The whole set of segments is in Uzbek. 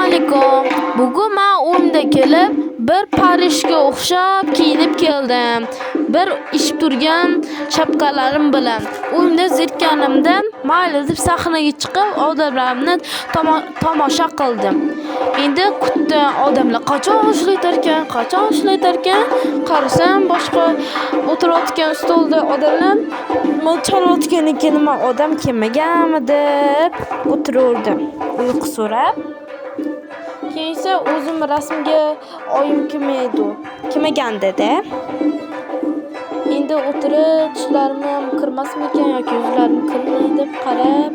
Alaykum. Bugun men o'yimda kelib, bir parishga o'xshab kiyinib keldim. Bir ishib turgan shapkalarim bilan. Uyimda zerikkanimda mayli deb sahnaga chiqib, odamlarni tomosha qildim. Endi kutdim, odamlar qachon ishlaytarkan, qachon ishlaytarkan? Qarasam, boshqa o'tirayotgan stolda odamlar chalayotgan ekan, nima odam kelmaganmi deb o'tiruvdim. Uyqu so'rab. Keyin esa o'zim rasmga oyim kelmaydi, kelmagan dedi. Endi o'tirib tishlarim ham kirmasmikan yoki yuzlarim kirmay deb qarab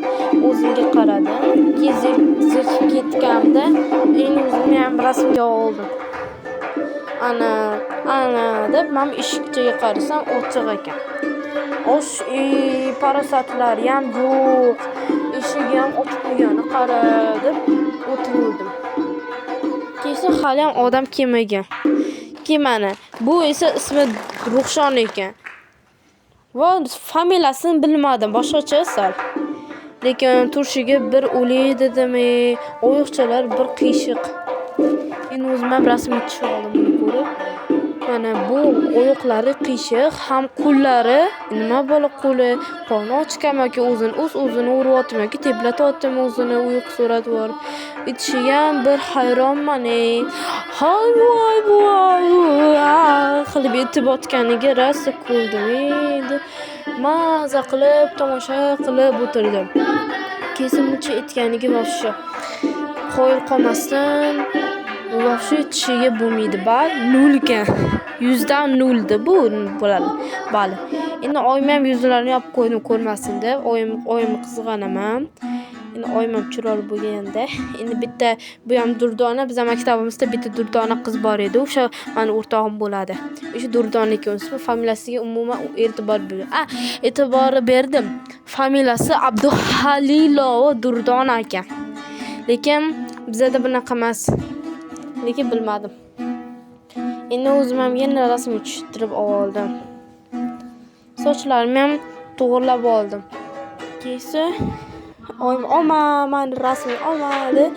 o'zimga qaradim. Keyin zerikib ketganimda endi o'zimni ham rasmga oldim. Ana, ana deb men eshikchaga qarasam ochiq ekan. Osh parosatlari ham yo'q. Eshigi ham ochiq qo'ygani qara deb o'tiruvdim. Keyin hali ham odam kelmagan. Keyin mana bu esa ismi Ruxshon ekan. Va familiyasini bilmadim, boshqacha sal. Lekin turishiga bir o'lay dedim, oyoqchalar bir qiyshiq. Endi o'zim ham rasmga tushib oldim buni ko'rib. Mana bu oyoqlari qiyshiq, ham qo'llari, nima bola qo'li, qorni ochganmi yoki o'zini o'z-o'zini uryaptimi yoki teplatyaptimi o'zini uyqu so'ratib yuborib. Itishiga ham bir hayronman ey. Hay voy voy qilib etib otganiga rosa kuldim endi. Maza qilib tomosha qilib o'tirdim. Keyin buncha etganiga вообще qoyil qolmasdan вообще tishiga bo'lmaydi. Ball 0 ekan. 100dan 0 da bu bo'ladi. Bali. Endi oyim ham yuzlarini yopib qo'ydim ko'rmasin deb. Oyimni qizg'anaman. Endi oyim ham chiroyli bo'lganda. Endi bitta bu ham Durdona, bizning maktabimizda bitta Durdona qiz bor edi. O'sha meni o'rtog'im bo'ladi. O'sha Durdona ekan ismi, familiyasiga umuman e'tibor e'tibor berdim. Familiyasi Abduhalilova Durdona ekan. Lekin bizada bunaqa emas. Lekin bilmadim. Endi o'zim ham yana rasmga tushirib oldim. Sochlarimni ham to'g'irlab oldim. Keyin oyim olma, mani rasmga olma deb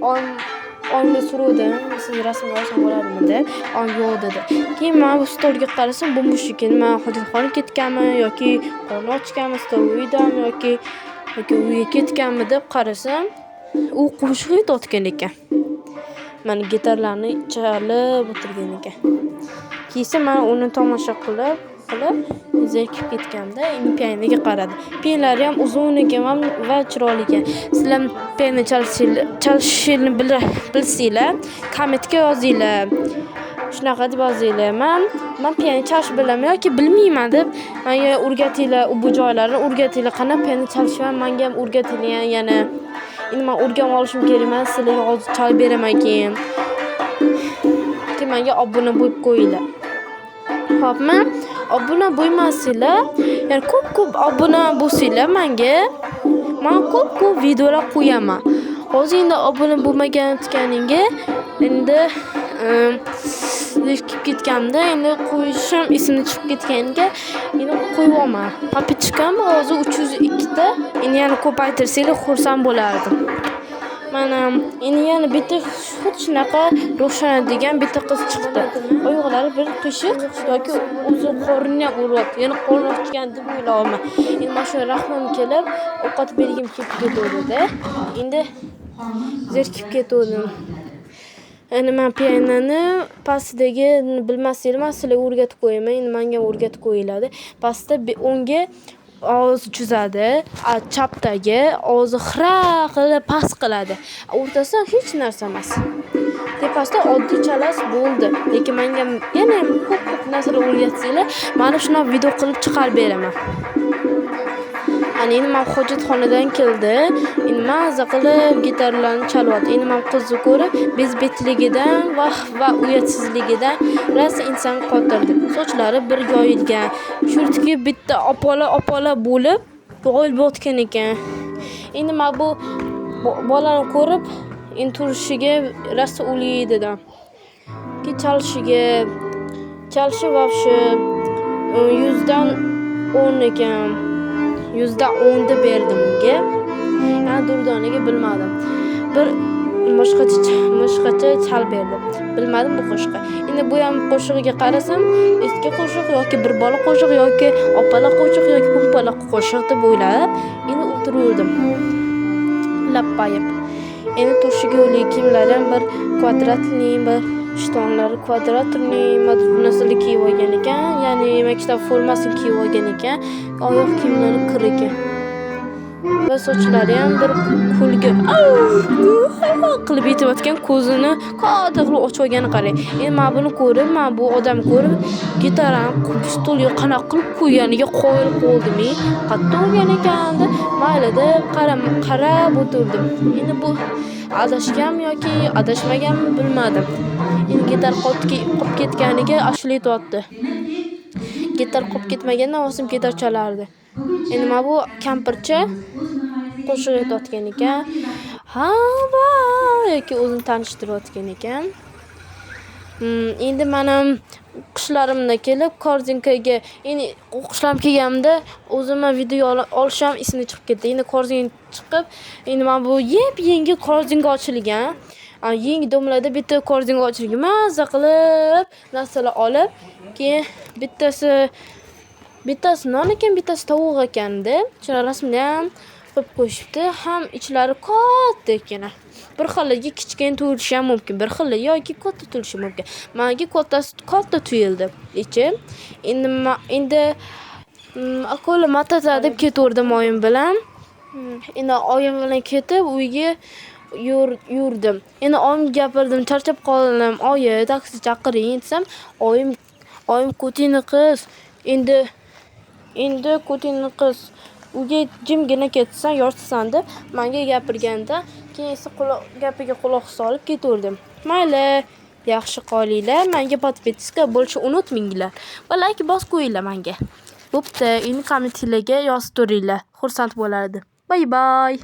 oyimga so'ravdim, siz rasmga olsam bo'ladimi deb. Oyim yo'q dedi. Keyin men bu stolga qarasam bo'm-bo'sh ekan. Men hojatxonaga ketganmi yoki qorni ochganmi, stol uydami yoki uyga ketganmi deb qarasam, u qo'shiq aytayotgan ekan. Mana gitarlarni chalib o'tirgan ekan. Keyin men uni tomosha qilib zerikib ketganda endi pianinoga qaradim. Pianolari ham uzun ekan va chiroyli ekan. Sizlar pianino chalishni bilsanglar, kommentga yozinglar. Shunaqa deb yozinglar. Men pianino chalish bilaman yoki bilmayman deb menga o'rgatinglar, bu joylarni o'rgatinglar. Qanaqa pianino chalishni menga ham o'rgatinglar yana. Endi men o'rganib olishim kerak emas, sizlarga hozir chalib beraman keyin. Keyin menga obuna bo'lib qo'yinglar. Xo'pmi? Obuna bo'lmasanglar, ya'ni ko'p-ko'p obuna bo'lsanglar menga, men ko'p-ko'p videolar qo'yaman. Hozir endi obuna bo'lmaganingga endi zerikib ketganimda endi qo'yishim esimdan chiqib ketganiga endi qo'yyapman. Подписчикам hozir 302 ta, endi yana ko'paytirsanglar xursand bo'lardim. Mana endi yana bitta xuddi shunaqa Ruxshona degan bitta qiz chiqdi. Oyoqlari bir qiyshiq yoki o'zi qornini ham uryapti. Yana qorni ochgan deb o'ylayapman. Endi mana shu rahmim kelib, ovqat bergim kelib ketuvdi-da. Endi zerikib ketuvdim. Endi men pianinoni pastidagi bilmasanglar, men sizlarga o'rgatib qo'yaman. Endi menga ham o'rgatib qo'yinglar. Pastda o'ngga og'iz chizadi, chapdagi og'izi xira qilib past qiladi. O'rtasida hech narsa emas. Tepasida oddiy chalas bo'ldi. Lekin menga yana ham ko'p-ko'p narsalar o'rgatsanglar, mana shuni video qilib chiqarib beraman. Ana endi men hojatxonadan keldi. Endi maza qilib gitaralarni chalyapti. Endi men qizni ko'rib, bezbetligidan va uyatsizligidan rosa inson qotirdi. Sochlari bir yoyilgan. Shurtki bitta opola bo'lib yoyilib yotgan ekan. Endi men bu bolani ko'rib, endi turishiga rosa o'lay dedim. Keyin chalishi вообще 100dan 10 ekan. 10% deb berdim unga. Yana Durdonaga bilmadim. Bir boshqacha chalib berdi. Bilmadim bu qo'shiqni. Endi bu ham qo'shig'iga qarasam, eski qo'shiq yoki bir bola qo'shiq yoki opalar qo'shiq yoki po'mpalar qo'shiq deb o'ylab, endi o'tiraverdim. Lappayib. Endi turishga kiyimlari ham bir kvadratli, bir ishtonlari kvadratli, nimadir bir narsalar kiyib olgan ekan, ya'ni maktab formasini kiyib olgan ekan, oyoq kiyimlari kir ekan. Va sochlari ham bir kulgi qilib yetayotgan, ko'zini katta qilib ochib olganini qarang. Endi men buni ko'rib, men bu odamni ko'rib, gitarani stolga qanaqa qilib qo'yganiga qoyil qoldim. Qayerda olgan ekan deb, mayli deb qarab o'tirdim. Endi bu adashganmi yoki adashmaganmi bilmadim. Endi gitar qolib ketganiga ashula aytyapti. Gitar qolib ketmaganda o'zim gitar chalardi. Endi mana bu kampircha qo'shiq aytayotgan ekan. Ha va yoki o'zini tanishtirayotgan ekan. Endi mana o'qishlarimda kelib korzinkaga, endi o'qishlarim kelganimda o'zimni video olish ham esimdan chiqib ketdi. Endi korzinka chiqib, endi mana bu yep-yangi korzinka ochilgan. Yangi domlada bitta korzinka ochilgan. Mazza qilib narsalar olib, keyin bittasi non ekan, bittasi tovuq ekanda. Shuni rasmida ham qo'yib qo'yishibdi. Ham ichlari katta ekan. Bir xiliga kichkina tuyulishi ham mumkin, bir xili yoki katta tuyulishi mumkin. Menga kattasi katta tuyuldi ichi. Endi Akula Matata deb ketaverdim oyim bilan. Endi oyim bilan ketib uyga yurdim. Endi oyimga gapirdim, charchab qoldim. Oyi, taksi chaqiring desam, oyim ko'tingni qiz. Endi ko'tingni qiz. Uyga jimgina ketsan, yotsan deb menga gapirganda, keyin esa gapiga quloq solib ketaverdim. Mayli, yaxshi qolinglar, menga podpiska bo'lishni unutmanglar va like bosib qo'yinglar menga. Bo'pti, endi kommentlarga yozib turinglar. Xursand bo'lardim. Bye bye.